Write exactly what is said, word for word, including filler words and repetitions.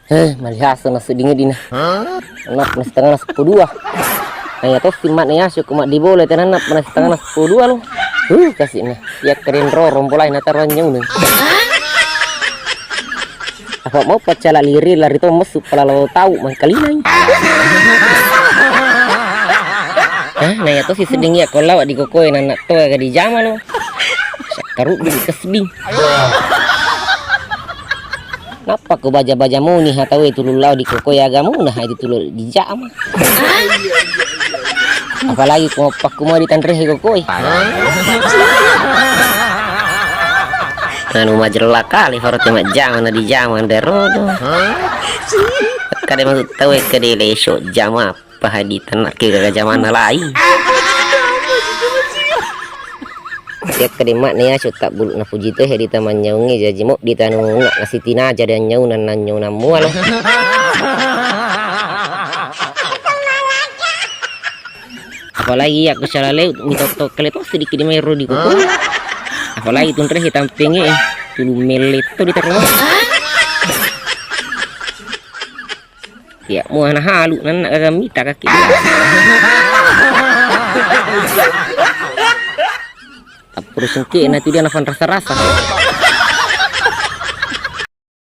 Heh, malihaso na sedding dina. Anak na setengah na seppulo dua. Na iya tosi mak na yasu ko mak di bola tena anak na setengah na seppulo dua lo. Huh, kasih na. Iya keren ro rombolai na taruh nyau nih. Apa mau pacala liri lari to mesu pala lo tau mangkalinai. Hah, na iya tosi sedding iya ko lawa di kokoe na anak to ga di jama lo. Sakkaru di kesedding. Nappa ko baja-baja moni ha tauwe tulung lao di kokoe agamuna hai ditulung dijama. Apalagi ko pakku mau ditanre he kokoe. Anu majella kali faro te majjama na dijama nderodo. Kade maksud tauwe kade leso jama. Pahadi tanak ke gaga jamanna laing. Iya kade mak na yasu tabbulu na puji to hedi tamanyaungi jaji mo di tanu nak nasitinaja dan nyau nan nyau namu alo. Apalagi aku salah leu mi tokko kale to sedikit di mai ro di koko. Apalagi tunre hitampenge tulu melle to di terus. Iya, muana halu nanna gaga mita kaki. Tappuru sengke na tu dia nafan rasa-rasa.